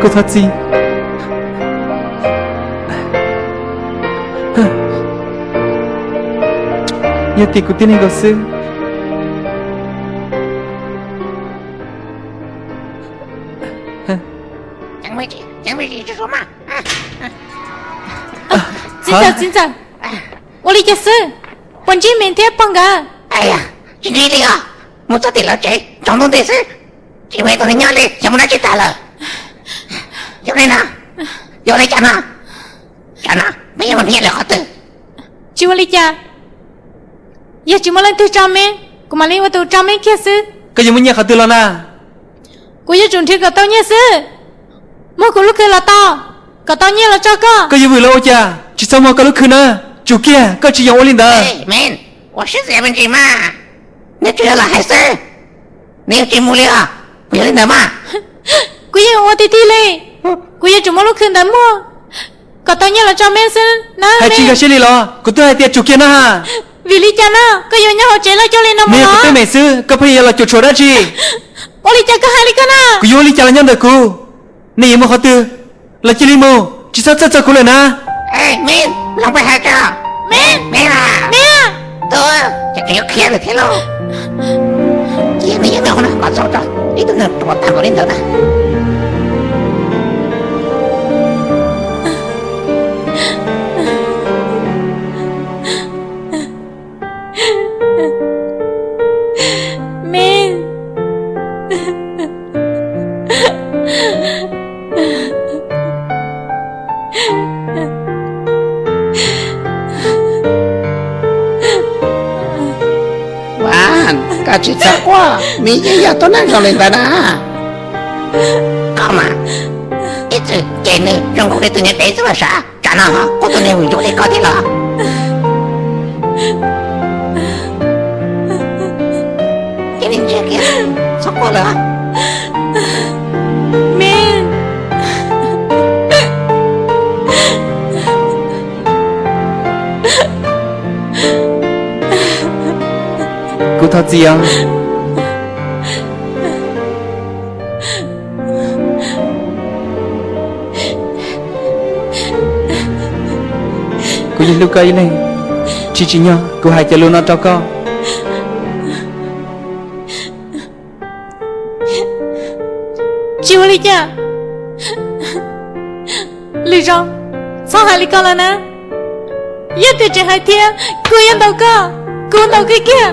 Kuv thov txim. Yog tias kuv tib neeg nkaus xwb. Txiv ntxawm, txiv ntxawm, ua li cas xwb? Puas ntsib Mim thiab pog nkawd? Tsis ntsib li os, mus txog tim lawv tsev tsaus ntuj nti xwb, tsis muaj ib tug neeg nyob li, xyov mus dab tsi tag lawm. Yog li no, yuav ua li cas no? Tsam no peb yuav mus nrhiav lawv qhov twg? Tsis ua li cas, yog tsis muaj leej twg tso Mim, kuv mam li ua tus tso Mim kiag xwb. Koj yuav muaj nyiaj qhov twg los na? Kuv yuav tsum nrhiav kom tau nyiaj xwb. Muab kuv lub khw los tau, kom tau nyiaj los tso koj. Koj yuav vwm los ua cas? Tsis txhob muab koj lub khw na, tsum kiag, koj tsis yoog ua li ntawd. Mim, ua siab ntxias me ntsis mas, neb tsuas yog lam hais xwb, neb yuav tsis mus li os? Puas yog li ntawd mas? Kuv yeej ua tiag tiag li, kuv yuav tsum muab lub khw ntawd muag kom tau nyiaj los tso Mim xwb na. Hais tsis nkag siab li los? Kuv twb hais tias tsum kiag na. Vim li cas na koj yuav nyob hauv tsev loj cuag li no? Nws yog kuv teeb meem xwb, koj pheej yuav los cuam tshuam dab tsi? Ua li cas koj hais li koj na? Kuv yuav ua li cas los nyob ntawm kuv, nej yuav mus qhov twg los cia li mus, tsis txhob txhawj txog kuv lawm na. Mim, los peb hais tso. Mim, Mim, tub, ces tseem yuav khiav lawm thiab lauj. Cia nws nyob nws hauv no kom txaus tso, ib tug neeg ruam tag npaum li ntawd na. Mim. Vas, koj tsis txhob quaj, Mim yeej yog tus neeg zoo li ntawd na. Koj mas ib txwm cem nws zoo nkaus li tus niam dev xwb los sav, tsam no ho quaj tus niag vwm ncuav li koj thiab los? Cia li ntsiag kiag, txhob quaj lawm. Mim. Kuv thov txim os. Kuv yeej hlub koj ib leeg, tsis tsim nyog kuv hais cov lus no rau koj. Tsis ua li cas, lwm zaus txhob hais li ko lawm na. Yog tias tseem hais thiab, kuv yuav ntaus koj, kuv ntaus kiag kiag,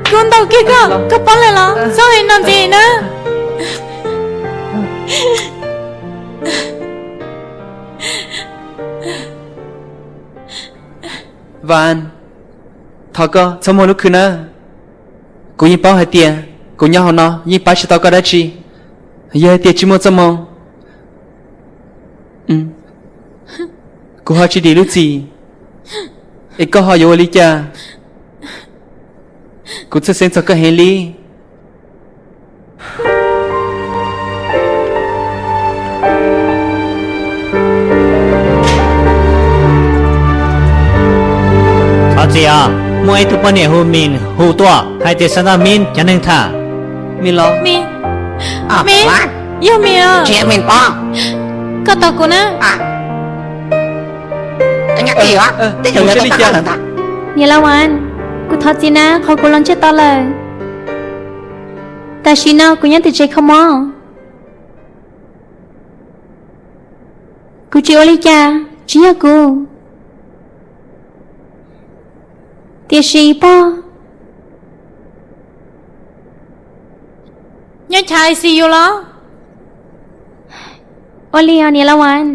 kuv ntaus kiag koj, koj paub lawm los? Txhob hais no ntxiv na. Vas, thov koj txhob muag lub khw na. Kuv yeej paub hais tias kuv nyob hauv no yeej pab tsis tau koj dab tsi. Yog hais tias tsis muaj txoj moo, kuv ho tsis dim lub txim, es koj ho yuav ua li cas? Kuv txhawj xeeb txog koj heev li. Thov txim os, muaj ib tug poj niam hu Mim hu tuaj hais tias xav nrog Mim cov neeg tham. Mim los? Mim, yog Mim. Koj tos kuv na. Niam Lauj Vas, kuv thov txim na qhov kuv los ntsiag to lawm. Tam sim no kuv nyob tim tsev kho mob. Kuv tsis ua li cas, tsis yog kuv. Tiam sis pog, nyob chav I C U los? Ua li os niam Lauj Vas.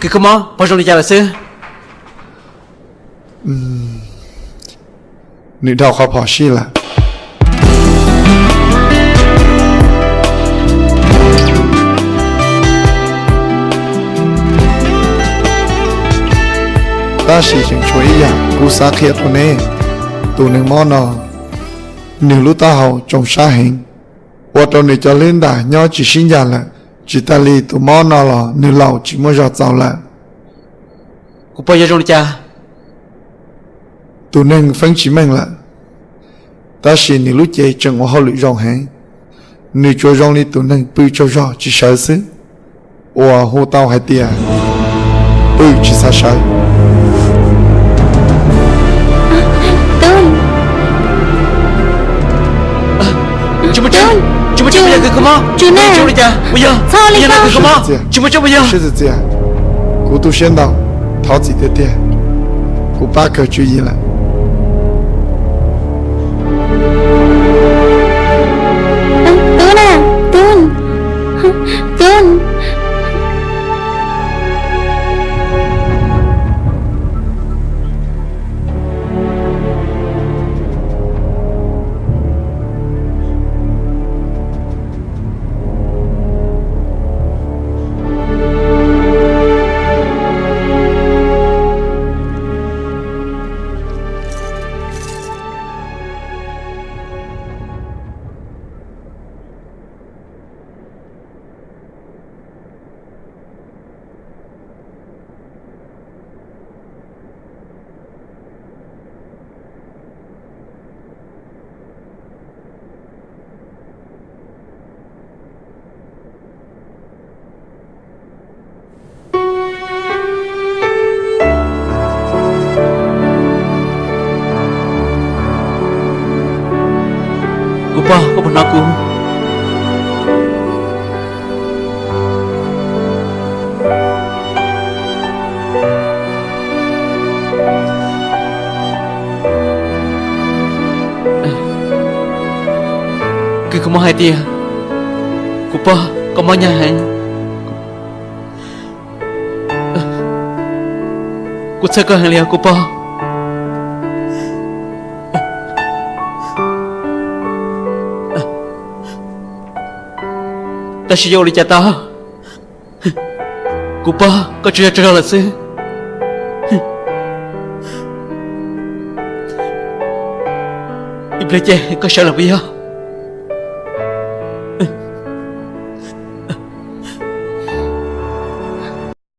Kws kho mob, puas zoo li cas lawm xwb? Nws dhau qhov phom sij lawm. Tab sis tseem tshuav ib yam kuv xav qhia rau neb. Tus neeg mob no, nws lub taub hau tsoo sab heev, ua rau nws cov hlwb ntas nyob tsis sib ncaj lawm. Tsis tas li tus mob no los nws laus tsis muaj zog txaus lawm. Kuv pog yog zoo li cas? Tus neeg feeb tsis meej lawm, tab sis nws lub cev tseem ua hauj lwm zoo heev. Nws tsuas zoo li tus neeg pw tsaug zog tsis sawv xwb, uas hu tau hais tias pw tsis xav sawv. Tsis muaj tseeb, tsis muaj tseeb puas yog kws kho mob? Tsis muaj tseeb puas yog? Tsis muaj tseeb puas yog? Siab txias txias, kuv tu siab ntau, thov txim tiag tiag, kuv pab kawg tswv yim lawm. Tub na, Tub, Tub. Kuv pog, koj puas hnov kuv? Kws kho mob hais tias, kuv pog, koj mob nyag heev. Kuv txhawj koj heev li os kuv pog. Tab sis yuav ua li cas tau? Kuv pog, koj tsuas yog tsaug zog lawm xwb. Ib pliag ces koj sawv lawm puas yog?